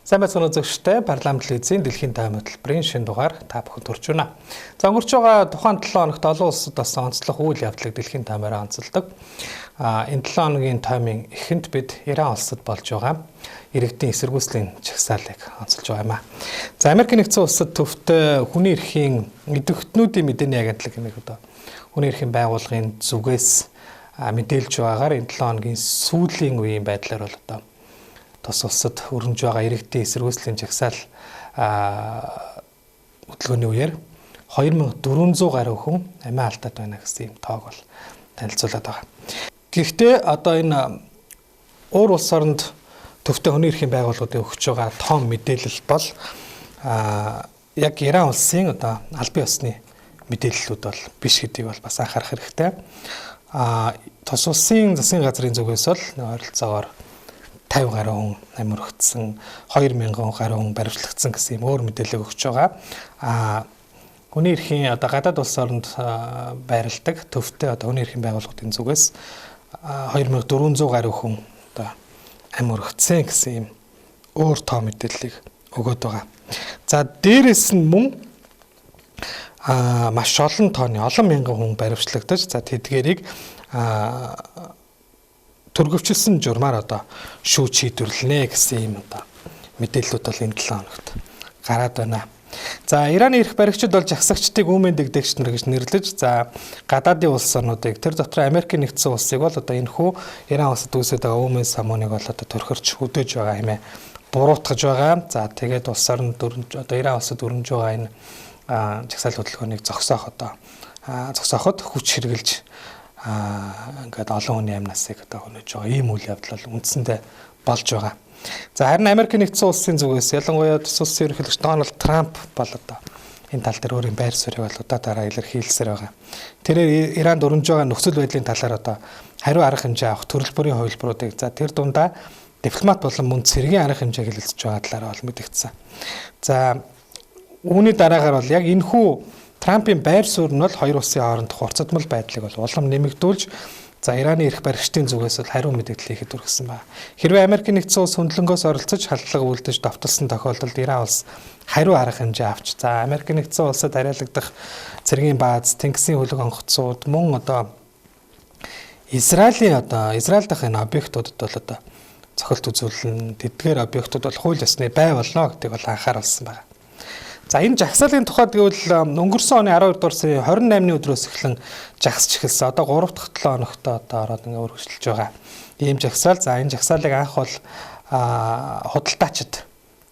Сайн байцгаана үзэгчдээ, парламент телевизийн дэлхийн тайм хөтөлбөрийн шинэ дугаар та бүхэнд хүрч байна. За, өнгөрч байгаа тухайн 7 хоногт олон улсад бас онцлог үйл явдлыг дэлхийн таймаар онцолдог. Энэ 7 хоногийн таймын эхэнд бид Иран улсад болж байгаа иргэдийн эсэргүүцлийн жагсаалыг онцолж байгаа юм а. За, Америк нэгдсэн улсад төвтэй хүний эрхийн идэвхтнүүдийн мэдээний агентлаг хэмээх одоо хүний эрхийн байгууллагын зүгээс мэдээлж байгаагаар энэ 7 хоногийн сүүлийн үеийн байдлаар бол одоо тус улсад өрнөж байгаа иргэдийн эсэргүүцлийн жагсаал хөдөлгөөний үеэр 2400 гаруй хүн амиа алдаад байна гэсэн юм тоог бол танилцуулаад байгаа. Гэхдээ одоо энэ уур улс оронд төвтэй хүний эрхийн байгууллагуудын өгч байгаа том мэдээлэл бол яг Иран улсын одоо албан ёсны мэдээллүүд бол биш гэдгийг бол бас анхаарах хэрэгтэй. Тус улсын засгийн газрын зүгээс бол ойролцоогоор 50 гаруй хүн амь өргөцсөн, 2000 гаруй хүн баривчлагдсан гэсэн юм өөр мэдээлэл өгч байгаа. Хүний эрхийн одоо гадаад улс оронд байрладаг төвтэй одоо хүний эрхийн байгууллагуудын зүгээс 2400 гаруй хүн одоо амь өргөцсөн гэсэн юм өөр тоо мэдээллийг өгөөд байгаа. За, дээрэс нь мөн маш олон тооны олон мянган хүн баривчлагдаж, за тэдгэрийг төргөвчлсөн журмаар одоо шүүж шийдвэрлэнэ гэсэн юм одоо мэдээллүүд бол энэ 7 хоногт гараад байна. За, Ираны эрх баригчид бол жагсагчдыг үүмэн дэгдэгч нар гэж нэрлэж, за гадаадын улс орнуудыг, тэр дотор Америкийн нэгдсэн улсыг бол одоо энэ хүү Иран улсад үүсээд байгаа үүмэн самууныг бол одоо төрхөрч хөдөөж байгаа хэмээн буруутгаж байгаа. За, тэгээд улс орнд одоо Иран улсад өрнөж байгаа энэ жагсаал хөдөлгөөнийг зогсоох одоо зогсооход хүч хэрэглэж ингээд олон хүний амь насыг одоо хөнөөж байгаа ийм үйл явдал бол үндсэндээ болж байгаа. За, харин Америк нэгдсэн улсын зүгээс, ялангуяа тус улсын ерөнхийлөгч Дональд Трамп бол одоо энэ тал дээр өөрийн байр суурийг бол удаа дараа илэрхийлсээр байгаа. Тэрээр Иранд өрнөж байгаа нөхцөл байдлын талаар одоо хариу арга хэмжээ авах төрөл бүрийн хувилбаруудыг, за тэр дундаа дипломат болон мөн цэргийн арга хэмжээг хэлэлцэж байгаа талаар бол мэдэгдсэн. За, үүний дараагаар бол яг энэ хүү Трампын байр суурь нь бол хоёр улсын хоорондох хурцдмал байдлыг бол улам нэмэгдүүлж, за Ираны эрх баригчдын зүгээс бол хариу мэдээлэл хийхэд хүргэсэн байна. Хэрвээ Америкийн нэгдсэн улс хөндлөнгөөс оролцож халдлага үлдэж довтолсон тохиолдолд Иран улс хариу арга хэмжээ авч, за Америкийн нэгдсэн улсад хариалагдах цэргийн бааз, тэнгисийн хөлөг онгоцууд, мөн одоо Израилийн одоо Израиль дахь энэ объектуудад бол одоо цохилт үзүүлнэ. Тэдгээр объектууд бол хууль ёсны бай болно гэдгийг бол анхааруулсан байна. За, энэ жагсаалын тухайд гэвэл өнгөрсөн оны 12 дугаар сарын 28-ны өдрөөс эхлэн жагсаж эхэлсэн. Одоо 3 дахь 7 хоногт одоо ороод ингээ үргэлжилж байгаа. Ийм жагсаал. За, энэ жагсаалыг анх бол худалдаачид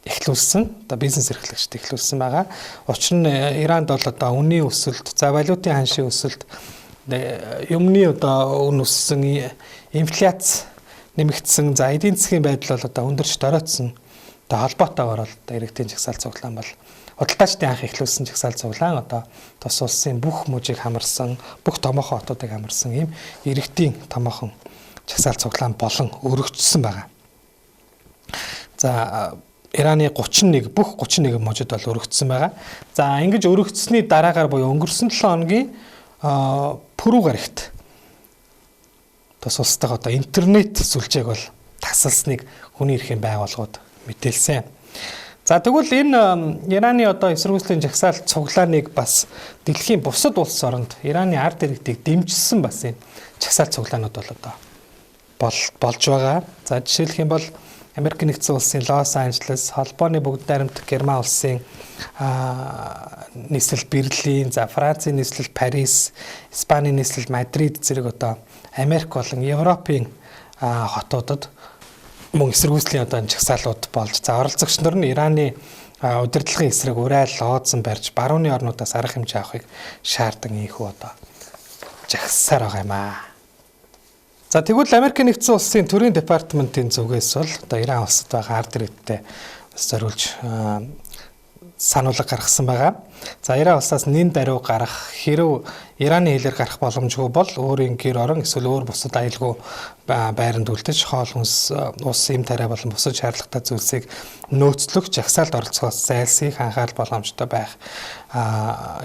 эхлүүлсэн. Одоо бизнес эрхлэгчид эхлүүлсэн байгаа. Учир нь Иранд бол одоо үнийн өсөлт, за валютын ханшийн өсөлт, юмны одоо үн өссөн, инфляц нэмэгдсэн, за эдийн засгийн байдал бол одоо өндөрч доройтсон. Одоо холбоотойгоор бол одоо иргэдийн жагсаал цуглаан бол худалдаачдын анх эхлүүлсэн жагсаал цуглаан одоо тус улсын бүх мужийг хамарсан, бүх томоохон хотуудыг хамарсан ийм иргэдийн томоохон жагсаал цуглаан болон өргөжсөн байгаа. За, Ираны 31 бүх 31 мужид бол өргөцсөн байгаа. За, ингэж өргөцсөний дараагаар буюу өнгөрсөн 7 хоногийн пүрэв гарагт тус улстайгаа одоо интернет сүлжээг бол тасалсныг хүний эрхийн байгууллагууд мэдээлсэн. За, тэгвэл энэ Ираны одоо эсэргүүцлийн жагсаал цуглааныг бас дэлхийн бусад улс оронд Ираны ард иргэдийг дэмжсэн бас энэ жагсаал цуглаанууд бол одоо болж байгаа. За, жишээлх юм бол Америк нэгдсэн улсын Лос Анжелес, холбооны бүгд найрамдах Герман улсын нийслэл Берлин, за Францын нийслэл Парис, Испанийн нийслэл Мадрид зэрэг одоо Америк болон Европын хотуудад мөн эсэргүүцлийн одоо жагсаалууд болж, за оролцогч нар нь Ираны удирдлагын эсрэг уриал лоозон барьж барууны орнуудаас арга хэмжээ авахыг шаардан ийхүү одоо жагссаар байгаа юм аа. За, тэгвэл Америк нэгдсэн улсын төрийн департаментын зүгээс бол одоо Иран улсад байгаа ард иргэдтэй зориулж сануулга гаргасан байгаа. За, Иран улсаас нэн даруй гарах, хэрв Ираны хэлээр гарах боломжгүй бол өөрийн гэр орон эсвэл өөр бусад аюулгүй байранд үлдэж, хоол хүнс, ус, эм тариа болон бусад шаардлагатай зүйлсийг нөөцлөх, жагсаалд оролцохоос зайлсхийх, анхаарал боломжтой байх,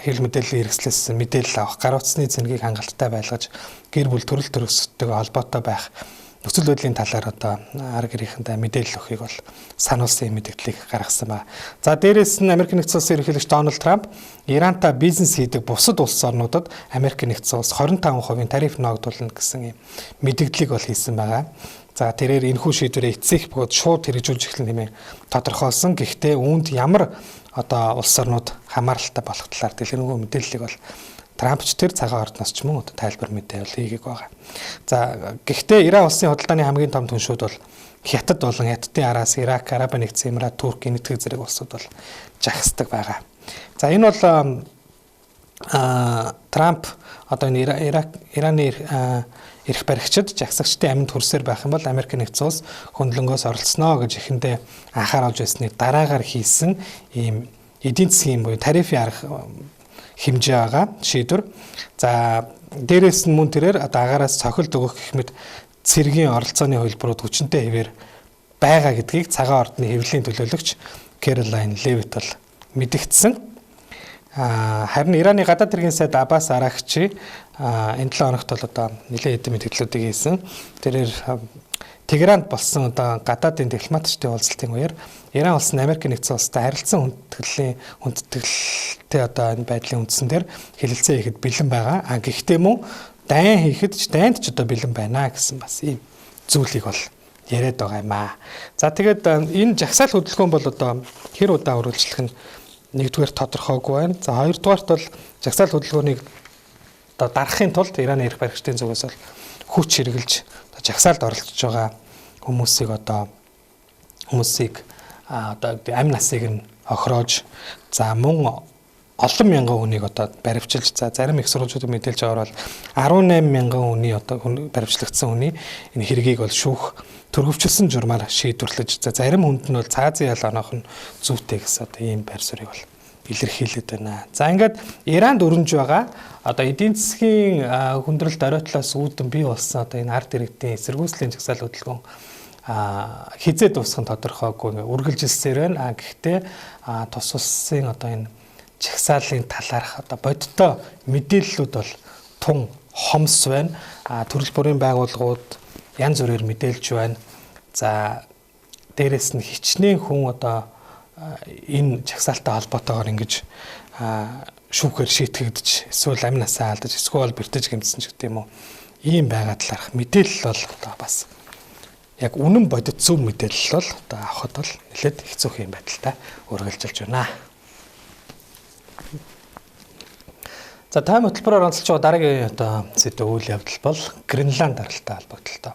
хэвлэл мэдээллийн хэрэгслээс мэдээлэл авах, гар утасны цэнгийг хангалттай байлгаж, гэр бүл төрөл төрөстэй холбоотой байх нөхцөл байдлын талаар одоо ар гэрийнхэнтэй мэдээлэл өгөхийг бол сануулсан юм мэдээллийг гаргасан ба. За дээрээс нь Америк нэгдсэн улсын ерөнхийлөгч Дональд Трамп Ирантай бизнес хийдэг бусад улс орнуудад Америк нэгдсэн улс 25% тариф ноогдуулна гэсэн юм мэдээллийг бол хийсэн байгаа. За тэрээр энэхүү шийдвэрээ эцсэх бөгөөд шууд хэрэгжүүлж эхлэн хэмээн тодорхойлсон. Гэхдээ үүнд ямар одоо улс орнууд хамааралтай болох талаар дэлгэрэнгүй мэдээллийг бол Трамп ч тэр цагаан ордноос ч мөн одоо тайлбар мэдээ бол хийгээг байгаа. За гэхдээ Иран улсын худалдааны хамгийн том түншүүд бол Хятад болон Хятадын араас Ирак, Арабын нэгдсэн Эмират, Турк, Энэтхэг зэрэг улсууд бол жагсдаг байгаа. За энэ бол Трамп одоо энэ Ирак, Ираны эрх баригчид жагсагчдын амьд хүрсээр байх юм бол Америк нэгдсэн улс хөндлөнгөөс оролцсноо гэж эхэндээ анхааруулж байсны дараагаар хийсэн ийм эдийн засгийн буюу тарифын арга хэмжээ байгаа шийдвэр. За дээрээс нь мөн тэрээр одоо агаараас цохилт өгөх гэх мэт цэргийн оролцооны хувилбарууд хүчинтэй хэвээр байгаа гэдгийг цагаан ордны хэвлэлийн төлөөлөгч Кэролайн Левит бол мэдэгдсэн. Харин Ираны гадаад хэргийн сайд Аббас Аракчи энэ 7 хоногт бол одоо нэлээд хэдэн мэдээллүүдийг хийсэн. Тэрээр Тегеранд болсон одоо гадаадын дипломатчдын уулзалтын үеэр Иран улс нь Америк нэгдсэн улстай харилцан хүндэтгэлтэй одоо энэ байдлын үндсэн дээр хэлэлцээ хийхэд бэлэн байгаа. А гэхдээ мөн дайн хийхэд ч дайнд ч одоо бэлэн байна гэсэн бас ийм зүйлийг бол яриад байгаа юм аа. За тэгээд энэ жагсаал хөдөлгөөн бол одоо хэр удаа үргэлжлэх нь нэгдүгээр тодорхойгүй байна. За хоёрдугаарт бол жагсаал хөдөлгөөнийг одоо дарахын тулд Ираны эрх баригчдын зүгээс бол хүч хэрэглэж жагсаалд оролцож байгаа хүмүүсийг одоо амь насыг нь охироож за мөн олон мянган хүнийг одоо баривчилж за зарим их сурвалжуудыг мэдээлж байгаагаар бол 18 мянган хүний одоо баривчлагдсан хүний энэ хэргийг бол шүүх төрөвчлсөн журмаар шийдвэрлэж за зарим хүнд нь бол цаазын ял оноох нь зүйтэй гэсэн одоо ийм байр суурийг бол илэрхийлээд байна. За ингээд Иранд өрнөж байгаа одоо эдийн засгийн хүндрэлт оройтолоос үүдэн бий болсон одоо энэ ард иргэдийн эсэргүүцлийн жагсаал хөдөлгөөн хизээ дуусах нь тодорхойгүй үргэлжилсээр байна. Гэхдээ тус улсын одоо энэ жагсаалын талаарх одоо бодиттой мэдээллүүд бол тун хомс байна. Төрөл бүрийн байгууллагууд янз бүрээр мэдээлж байна. За дээрэс нь хичнээн хүн одоо энэ жагсаалтай холбоотойгоор ингэж шүүхээр шийтгэгдэж эсвэл амь насаа алдаж эсвэл бэртэж гэмтсэн ч гэдэг юм уу. Ийм байгаа талаарх мэдээлэл бол одоо бас яг үнэн бодит зөв мэдээлэл бол одоо авахд бол нэлээд хэцүү юм байдалтай үргэлжилж байна. За тайм хөтөлбөрөөр онцолж байгаа дараагийн одоо сэдв үйл явдал бол Гренланд аралтай холбогдлоо.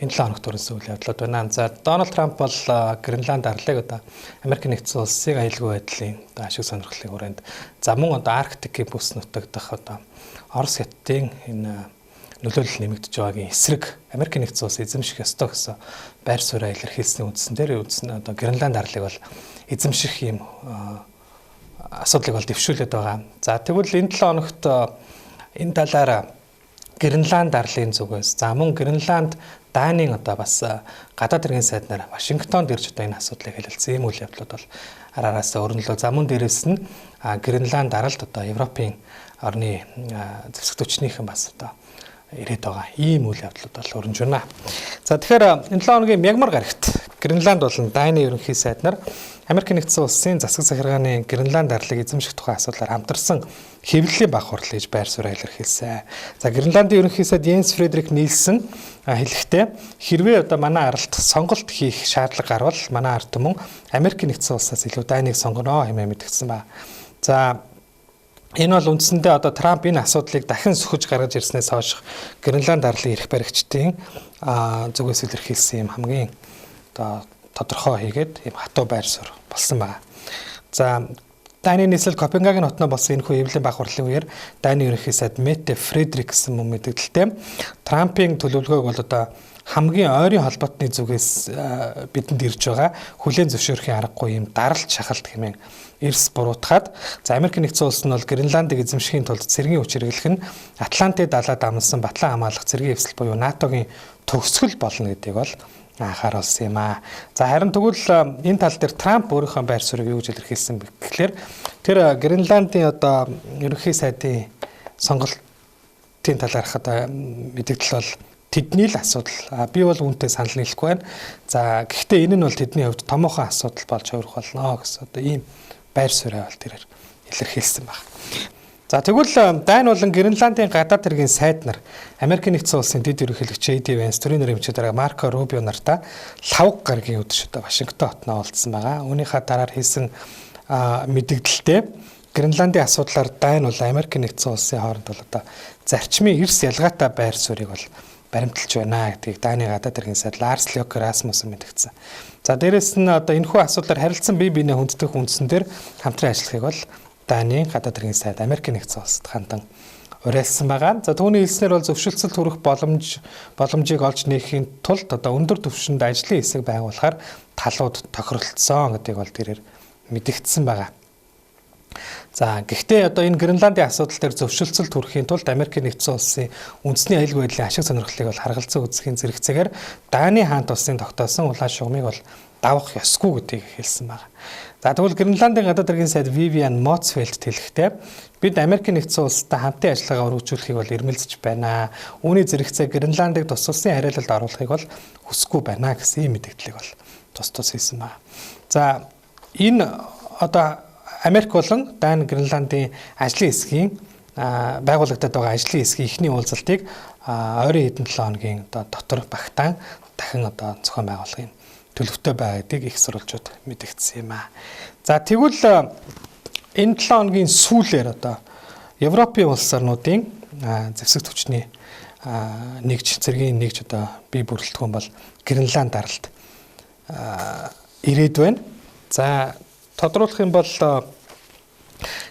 Энэ 7 хоногт өрнөсөн үйл явдлууд байна. За Дональд Трамп бол Гренланд арлыг одоо Америк нэгдсэн улсын аюулгүй байдлын одоо ашиг сонирхлын хүрээнд за мөн одоо Арктикийн бүс нутаг дахь одоо Орос Хятадын энэ нөлөөлөл нэмэгдэж байгаагийн эсрэг Америк нэгдсэн улс эзэмших ёстой гэсэн байр сууриа илэрхийлсний үндсэн дээр үндсэн одоо Гренланд арлыг бол эзэмших юм асуудлыг бол дэвшүүлээд байгаа. За тэгвэл энэ 7 хоногт энэ талаар Гренланд арлын зүгээс за мөн Гренланд Данийн одоо бас гадаад хэргийн сайд нар Вашингтонд ирж одоо энэ асуудлыг хэлэлцсэн ийм үйл явдлууд бол араасаа өрнөлөө. За мөн дээрээс нь Гренланд аралд одоо Европын орны зэвсэг төчнийхэн бас одоо ирээд байгаа ийм үйл явдлууд бол өрнөж байна. За тэгэхээр энэ 7 хоногийн мягмар гарагт Гренланд болон Даны ерөнхий сайд нар Америк нэгдсэн улсын засаг захиргааны Гренланд арлыг эзэмших тухай асуудлаар хамтарсан хэвлэлийн баг хурал хийж байр сууриа илэрхийлсэн. За Гренландын ерөнхий сайд Йенс Фредерик Нилсэн хэлэхдээ хэрвээ одоо манай аралт сонголт хийх шаардлага гарвал манай ард түмэн Америк нэгдсэн улсаас илүү Данийг сонгоно хэмээн мэдгдсэн ба. За энэ бол үндсэндээ одоо Трамп энэ асуудлыг дахин сөхөж гаргаж ирснээс хойш Гренланд арлын эрх баригчдын зүгээс илэрхийлсэн юм хамгийн одоо тодорхой хийгээд ийм хатуу байр суурь болсон байна. За Даны нийслэл Копенгаген хотноо болсон энэхүү хэвлэлийн баг хурлын үеэр Даны ерөнхий сайд Метте Фредерик гэсэн мөн мэдээлэлтэй Трампын төлөвлөгөөг бол одоо хамгийн ойрын холбоотны зүгээс бидэнд ирж байгаа хүлээн зөвшөөрөхийн аргагүй юм даралт шахалт хэмээн эрс буруутгаад за Америк нэгдсэн улс нь бол Гренландыг эзэмшихийн тулд цэргийн хүч хэрэглэх нь Атлантын далайд амласан батлан хамгаалах цэргийн эвсэл буюу НАТО-гийн төгсгөл болно гэдгийг бол анхааруулсан юм аа. За харин тэгвэл энэ тал дээр Трамп өөрийнхөө байр суурийг юу гэж илэрхийлсэн бэ гэхлээр тэр Гренландын одоо ерөнхий сайдын сонголтын талаарх одоо мэдээлэл бол тэдний л асуудал. Би бол үүнтэй санал нийлэхгүй байна. За гэхдээ энэ нь бол тэдний хувьд томоохон асуудал болж хувирах болно гэсэн одоо ийм байр суурь бол тэрээр илэрхийлсэн байна. За тэгвэл Дани болон Гренландын гадаад хэргийн сайд нар Америкийн нэгдсэн улсын дэд ерөнхийлөгч J.D. Vance, төрийн нэрмжийн дарга Марко Рубио нартаа лавг гарагийн өдөр одоо Вашингтон хотноо уулзсан байгаа. Үүнийхээ дараар хийсэн мэдэгдэлтэй Гренландын асуудлаар Дани болон Америкийн нэгдсэн улсын хооронд бол одоо зарчмын эрс ялгаатай байр суурийг бол баримталж байна гэдгийг Дани гадаад хэргийн сайд Ларс Лёке Расмуссен мэдгдсэн. За дээрэс нь одоо энэхүү асуудлаар харилцан бие биенээ хүндэтгэх үндсэн дээр хамтран ажиллахыг бол Дани гадаад хэргийн сайд Америкийн нэгдсэн улсад хандан уриалсан байгаа. За түүний хэлснээр бол зөвшөлтсөлд хүрэх боломжийг олж нээхийн тулд одоо өндөр түвшинд ажлын хэсэг байгуулахаар талууд тохиролцсон гэдгийг бол тэрээр мэдэгдсэн байгаа. За гэхдээ одоо энэ Гренландын асуудал дээр зөвшөлтсөлд хүрэхийн тулд Америкийн нэгдсэн улсын үндэсний аюулгүй байдлын ашиг сонирхлыг бол харгалзан үзэхийн зэрэгцээгээр Дани хаант улсын тогтоосон улаан шугамыг бол давах ёсгүй гэдгийг хэлсэн байна. За тэгвэл Гренландын гадаад хэргийн сайд Вивиан Моцфелд хэлэхдээ бид Америкийн нэгдсэн улстай хамтын ажиллагаа өргөжүүлэхийг бол эрмэлзэж байна. Үүний зэрэгцээ Гренландыг тус улсын хариалалд оруулахыг бол хүсэхгүй байна гэсэн ийм мэдээллийг бол тус тус хийсэн байна. За энэ одоо Америк болон Дани Гренландын ажлын хэсгийн байгуулагдаад байгаа ажлын хэсгийн эхний уулзалтыг ойрын хэдэн 7 хоногийн одоо дотор багтаан дахин одоо зохион байгуулах юм төлөвтэй байгаа гэдгийг их сурвалжууд мэдэгдсэн юм аа. За тэгвэл энэ 7 хоногийн сүүлээр одоо Европын улс орнуудын зэвсэг түвшний нэгж цэргийн нэгж одоо бие бүрэлдэхүүн бол Гренланд аралд ирээд байна. За тодруулах юм бол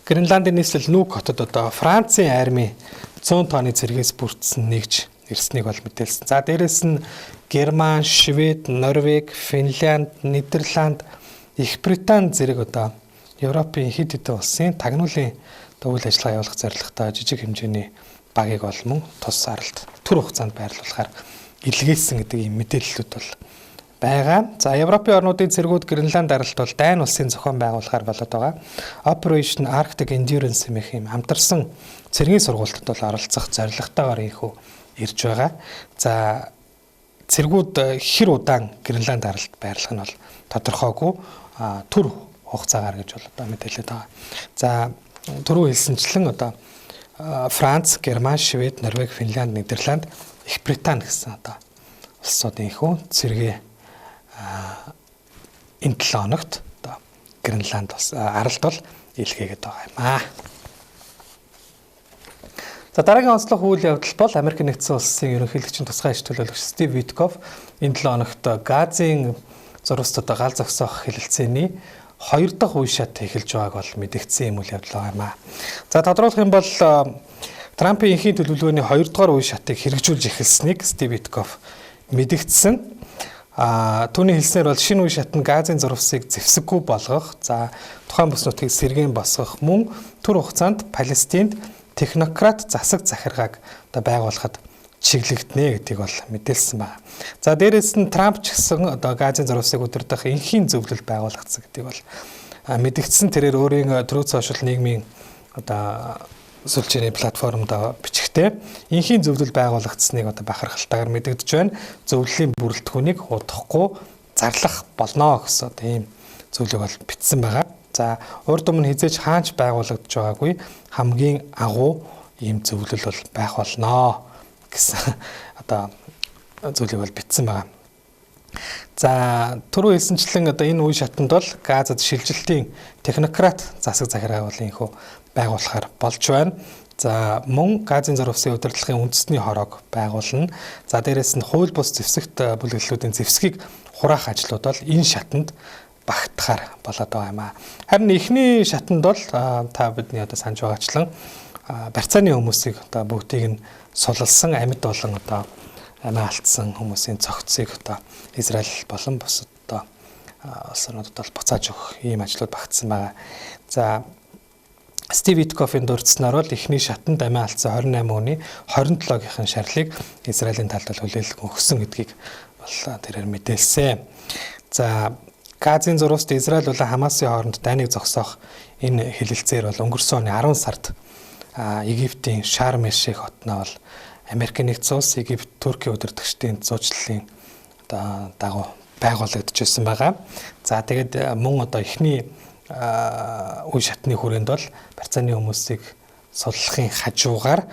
Гренландын нийслэл Нүүк хотод одоо Францын арми 100 тонны цэргээс бүрдсэн нэгж ирснийг бол мэдээлсэн. За дээрэс нь Герман, Швед, Норвег, Финлянд, Нидерланд, Их Британи зэрэг одоо Европын хэд хэдэн улсын тагнуулын үйл ажиллагаа явуулах зорилготой жижиг хэмжээний багийг бол мөн тус аралд төр хугацаанд байрлуулахаар илгээсэн гэдэг ийм мэдээллүүд бол байгаа. За Европын орнуудын цэргүүд Гренланд аралд бол дайн улсын зохион байгуулахаар болоод байгаа. Operation Arctic Endurance хэмээх ийм хамтарсан цэргийн сургуультад бол оролцох зорилготойгоор ийхүү ирж байгаа. За цэргүүд хэр удаан Гренланд аралд байрлах нь бол тодорхойгүй, төр хугацаагаар гэж бол одоо мэдээлээд байгаа. За түрүү хэлсэнчлэн одоо Франц, Герман, Швед, Норвег, Финлянд, Нидерланд, Их Британи гэсэн одоо улсуудын ихүү цэргээ энэ 7 хоногт одоо Гренланд бас аралд бол илгээгээд байгаа юм аа. За дараагийн онцлог үйл явдал бол Америк нэгдсэн улсын ерөнхийлөгчийн тусгай аж төлөөлөгч Стив Виткоф энэ 7 хоногт Газын зурваст одоо гал зогсоох хэлэлцээний хоёр дахь үе шат эхэлж байгааг бол мэдэгдсэн юм үйл явдал байгаа юм аа. За тодруулах юм бол Трампын энхийн төлөвлөгөөний хоёр дахь үе шатыг хэрэгжүүлж эхэлснийг Стив Виткоф мэдэгдсэн. Түүний хэлснээр бол шинэ үе шат нь Газын зурвасыг зэвсэггүй болгох, за тухайн бүс нутгийг сэргээн босгох мөн түр хугацаанд Палестинд технократ засаг захиргааг одоо байгуулахад чиглэгдэнэ гэдгийг бол мэдээлсэн байна. За дээрэс нь Трамп ч гэсэн одоо Газын зурвасыг удирдах энхийн зөвлөл байгуулагдсан гэдгийг бол мэдэгдсэн. Тэрээр өөрийн Truth Social нийгмийн одоо сүлжээний платформд бичгтээ энхийн зөвлөл байгуулагдсныг одоо бахархалтайгаар мэдэгдэж байна. Зөвлөлийн бүрэлдэхүүнийг удахгүй зарлах болно гэсэн одоо ийм зүйлийг бол бичсэн байгаа. За урд өмнө хизээж хаанч байгуулагдж байгаагүй хамгийн агуу ийм зөвлөл бол байх болно гэсэн одоо зүйлийг бол бичсэн байгаа. За түрүү хэлсэнчлэн одоо энэ үе шатанд бол Газад шилжилтийн технократ засаг захиргааг бол ийхүү байгуулахаар болж байна. За мөн Газын зурвасын удирдлагын үндэсний хороог байгуулна. За дээрэс нь хууль бус зэвсэгт бүлэглэлүүдийн зэвсгийг хураах ажлууд бол энэ шатанд багтахаар болоод байгаа юм аа. Харин эхний шатанд бол та бидний одоо санаж байгаачлан барьцааны хүмүүсийг одоо бүгдийг нь сулалсан амьд болон одоо амиа алдсан хүмүүсийн цогцыг одоо Израиль болон бусад одоо улс орнуудад бол буцааж өгөх ийм ажлууд багтсан байгаа. За Стив Виткоффын дурдсанаар бол эхний шатанд амиа алдсан 28 хүний 27-гийнхэн шарлыг Израилийн талд бол хүлээлгэн өгсөн гэдгийг бол тэрээр мэдээлсэн. За Газын зурваст Израиль болон Хамасын хооронд дайныг зогсоох энэ хэлэлцээр бол өнгөрсөн оны 10 сард Египтийн Шарм-эл-Шейх хотноо бол Америк нэгдсэн улс, Египт, Туркийн удирдагчдын зуучлалын одоо дагуу байгуулагдчихсан байгаа. За тэгээд мөн одоо эхний үе шатны хүрээнд бол барьцааны хүмүүсийг суллахын хажуугаар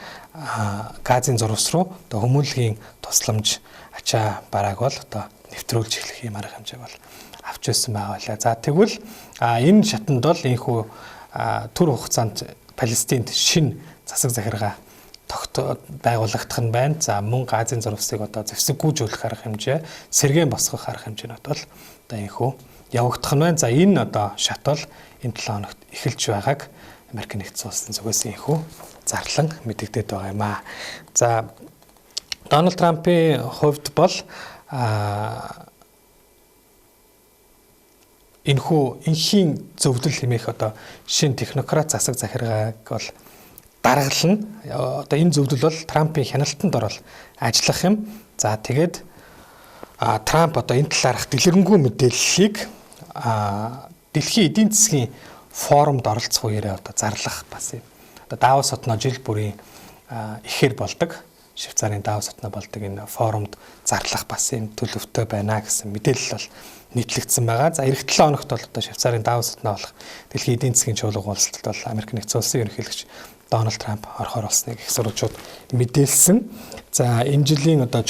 газын зурвас руу одоо хүмүүнлэгийн тусламж ачаа барааг бол одоо нэвтрүүлж эхлэх юм арга хэмжээг бол авч байсан байгаа байлаа. За тэгвэл энэ шатанд бол энэхүү төр хугацаанд Палестинд шинэ засаг захиргаа байгуулагдах нь байна. За мөн газын зурвасыг одоо зэвсэггүйжүүлэх арга хэмжээ, сэргээн босгох арга хэмжээнүүд бол одоо энэхүү явагдах нь байна. За энэ одоо шат бол энэ 7 хоногт эхэлж байгааг Америк нэгдсэн улсын зүгээс энэхүү зарлан мэдэгдээд байгаа юм аа. За Дональд Трампын хувьд бол энэхүү энхийн зөвлөл хэмээх одоо шинэ технократ засаг захиргааг бол даргална. Одоо энэ зөвлөл бол Трампын хяналтанд орол ажиллах юм. За тэгээд Трамп одоо энэ талаарх дэлгэрэнгүй мэдээллийг дэлхийн эдийн засгийн форумд оролцох үеэрээ одоо зарлах бас юм. Одоо Давос хотноо жил бүрийн ихээр болдог. Швейцарын Давос хотноо болдог энэ форумд зарлах бас юм төлөвтэй байна гэсэн мэдээлэл бол нийтлэгдсэн байгаа. За эх 7 хоногт бол одоо Швейцарын Давос хотноо болох дэлхийн эдийн засгийн чуулга уулзалтад бол Америк нэгдсэн улсын ерөнхийлөгч Дональд Трамп орохоор болсныг их сурвалжууд мэдээлсэн. За энэ жилийн одоо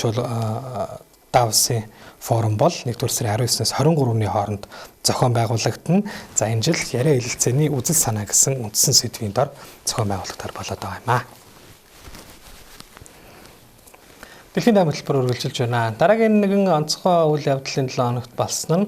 Давосын форум бол 1-р сарын 19-ээс 23-ны хооронд зохион байгуулагдана. За энэ жил яриа хэлэлцээний үзэл санаа гэсэн үндсэн сэдвийн дор зохион байгуулагдахаар болоод байгаа юм аа. Дэлхийн тайм хөтөлбөр үргэлжилж байна. Дараагийн нэгэн онцгой үйл явдлын 7 хоногт болсон нь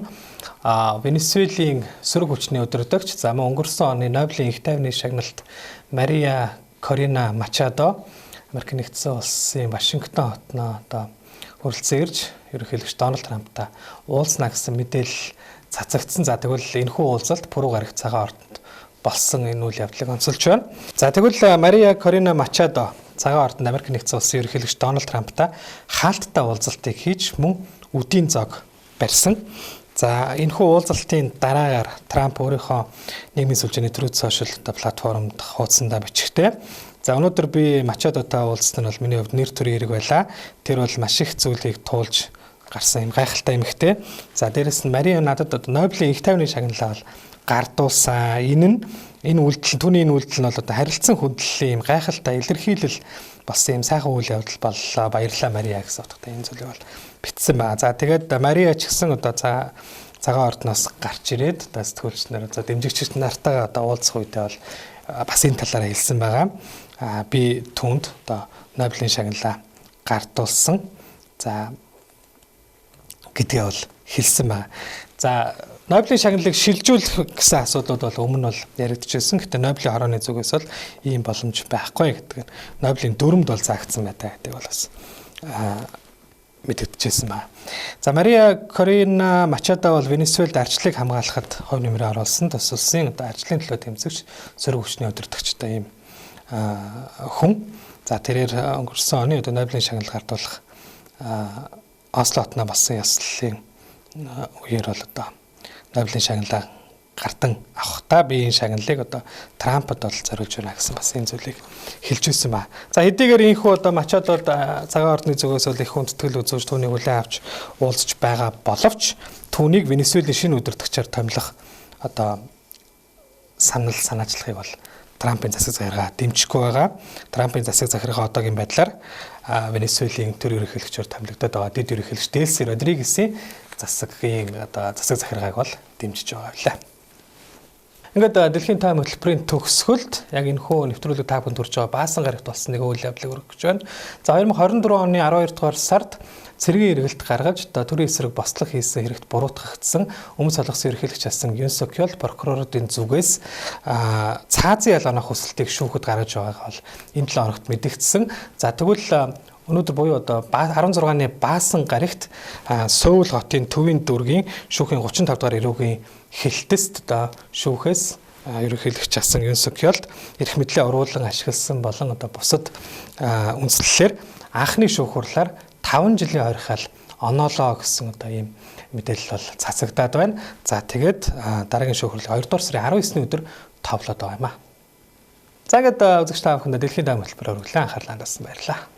Венесуэлийн сөрөг хүчний удирдагч, за мөн өнгөрсөн оны Нобелийн их тайвны шагналт Мария Корина Мачадо Америк нэгдсэн улсын Вашингтон хотноо одоо хүрэлцэн ирж ерөнхийлөгч Дональд Трамптай уулзна гэсэн мэдээлэл цацагдсан. За тэгвэл энэхүү уулзалт пүрэв гарагт цагаан ордонд болсон энэ үйл явдлыг онцолж байна. За тэгвэл Мария Корина Мачадо цагаан ордонд Америк нэгдсэн улсын ерөнхийлөгч Дональд Трамптай хаалттай уулзалтыг хийж мөн үдийн зог барьсан. За энэхүү уулзалтын дараагаар Трамп өөрийнхөө нийгмийн сүлжээний Truth Social платформд хуудсандаа бичгтээ. За өнөөдөр би Мачадотой уулзсан нь бол миний хувьд нэр төрийн хэрэг байлаа. Тэр бол маш их зүйлийг туулж гарсан юм гайхалтай эмэгтэй. За дээрэс нь Мария надад одоо Нобелийн их тайвны шагналаа бол гардуулсан. Энэ нь энэ үйлдэл түүний энэ үйлдэл нь бол одоо харилцан хүндлэлийн юм гайхалтай илэрхийлэл болсон юм сайхан үйл явдал боллоо. Баярлалаа Мария гэсэн утгатай энэ зүйлийг бол бичсэн байна. За тэгээд Мария ч гэсэн одоо цагаан ордноос гарч ирээд одоо сэтгүүлч нар одоо дэмжигч нартайгаа одоо уулзах үедээ бол бас энэ талаараа хэлсэн байгаа. Би түүнд одоо Нобелийн шагналаа гардуулсан. За гэдгээ бол хэлсэн байна. За Нобелийн шагналыг шилжүүлэх гэсэн асуудлууд бол өмнө нь бол яригдчихсэн. Гэтэ Нобелийн хорооны зүгээс бол ийм боломж байхгүй гэдэг нь Нобелийн дүрмд бол заагдсан байдаг гэдэг бол бас мэдэгдэжсэн байна. За Мария Корина Мачадо бол Венесуэлд арчлыг хамгаалахад хувь нэмрээ оруулсан тус улсын одоо арчлын төлөө тэмцэгч сөрөг хүчний удирдагчтай ийм хүн. За тэрээр өнгөрсөн оны одоо Нобелийн шагнал гардуулах Осло хотноо болсон ёслолын үеэр бол одоо Нобелийн шагналаа гардан авахдаа би энэ шагналыг одоо Трампд бол зориулж байна гэсэн бас энэ зүйлийг хэлж ирсэн ба. За хэдийгээр энэхүү одоо Мачадод цагаан ордны зүгээс бол их хүндэтгэл үзүүлж түүнийг хүлээн авч уулзж байгаа боловч түүнийг Венесуэлийн шинэ удирдагчаар томилох одоо санал санаачлагыг бол Трампын засаг захиргаа дэмжихгүй байгаа. Трампын засаг захиргаа одоогийн байдлаар Венесуэлийн төр ерөнхийлөгчөөр томилогдоод байгаа дэд ерөнхийлөгч Дэлси Родригесийн засгийн одоо засаг захиргааг бол дэмжиж байгаа билээ. Ингээд дэлхийн тайм хөтөлбөрийн төгсгөлд яг энэ хөө нэвтрүүлэг та бүхэнд хүрч байгаа баасан гарагт болсон нэг үйл явдлыг өргөж байна. За 2024 оны 12 дугаар сард цэргийн эргэлт гаргаж одоо төрийн эсрэг бослог хийсэн хэрэгт буруутгагдсан өмнө солонгосын ерөнхийлөгч асан Юн Сок Ёл прокуроруудын зүгээс цаазын ял онох хүсэлтийг шүүхэд гаргаж байгааг бол энэ 7 хоногт мэдэгдсэн. За тэгвэл өнөөдөр буюу одоо 16-ны баасан гарагт Сөүл хотын төвийн дүүргийн шүүхийн 35 дугаар эрүүгийн хэлтэст одоо шүүхээс ерөнхийлөгч асан Юн Сок Ёлд эрх мэдлээ уруулан ашигласан болон одоо бусад үндслэлээр анхны шүүх хурлаар 5 жилийн хорихал оноолоо гэсэн одоо ийм мэдээлэл бол цацагдаад байна. За тэгээд дараагийн шүүх хурлыг 2 дугаар сарын 19-ний өдөр товлоод байгаа юм а. За ингээд үзэгч та бүхэндээ дэлхийн тайм хөтөлбөр өргөлөө анхаарлаа хандуулсан баярлалаа.